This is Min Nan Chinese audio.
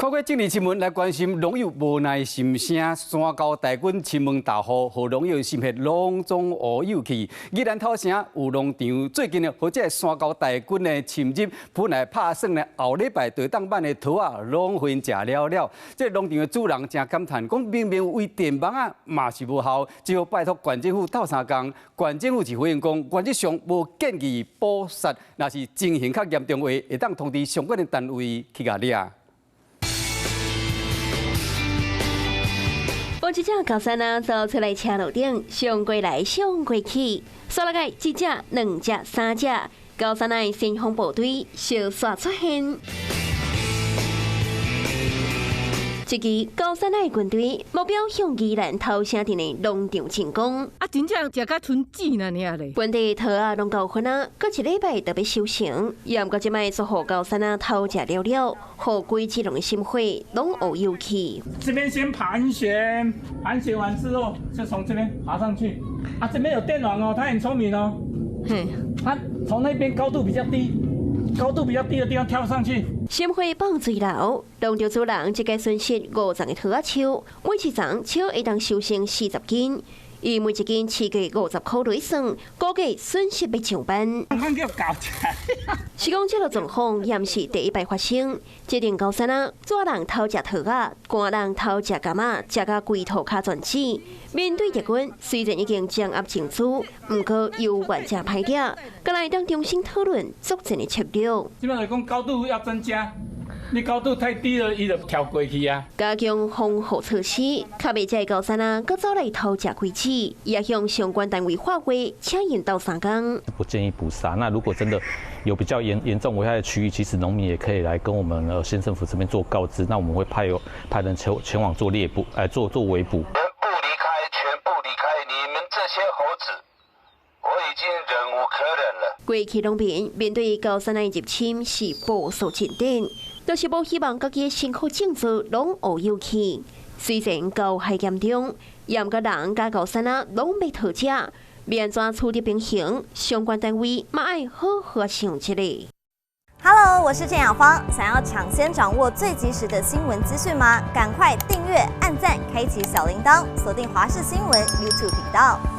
看過政治新聞來關心農友無奈心聲，山猴大軍侵門踏戶，予農友心血攏總烏有去。宜蘭頭城有農場最近呢，予這个山猴大軍的侵入，本來拍算呢，後禮拜就當挽的桃仔攏予𪜶食了了。這個農場的主人誠感嘆，講明明有圍電網仔，嘛是無效，只好拜託縣政府鬥相共。縣政府是回應講，原則上無建議捕殺，若是情形較嚴重話，會當通知相關的單位去共掠。無一隻高山仔走出來車路頂，上過來上過去，煞落來一隻、兩隻、三隻高山仔的先鋒部隊相紲出現。這支高山仔的軍隊目標向宜蘭頭城鎮的農場進攻。啊，真正食甲賰舌爾咧。本地桃仔攏夠分啊，閣一禮拜就欲收成，也毋過這擺煞予高山仔偷食了了，予規支農的心血攏烏有去。這邊先盤旋，盤旋完之後就從這邊爬上去。啊，這邊有電網哦，它很聰明哦。嘿，它從那邊高度比較低，高度比較低的地方跳上去。心血放水流，農場主人這個損失五叢的桃仔樹，每一叢樹會當收成40斤，以每一斤市價50箍來算，估計損失欲上萬。是講這個狀況也毋是第一擺發生，這陣高山仔，熱人偷食桃仔，寒人偷食柑仔，食甲規塗跤全紫。面對敵軍，雖然已經掌握情資，毋過猶原誠歹掠，閣來當重新討論作戰的策略。基本來講，高度要增加，你高度太低了，伊就跳過去啊。加強防護措施，較袂這高山仔，閣走來偷食果子，也向相關單位發話，請𪜶鬥相共。不建議捕殺。那如果真的有比較嚴重危害的區域，其實農民也可以來跟我們縣政府這邊做告知，那我們會派人前往做獵捕，來做圍捕。全部離開，全部離開！你們這些猴子，我已經忍無可忍了。過去農民面對高山仔入侵是部署進展，就是無希望家己的辛苦種植攏烏有去。雖然猴害嚴重，也毋過人佮高山仔攏欲討食，欲按怎取得平衡？相關單位嘛愛好好想一下。 Hello，我是鄭雅芳，想要搶先掌握最及時的新聞資訊嗎？趕快訂閱、按讚、開啟小鈴鐺，鎖定華視新聞 YouTube 頻道。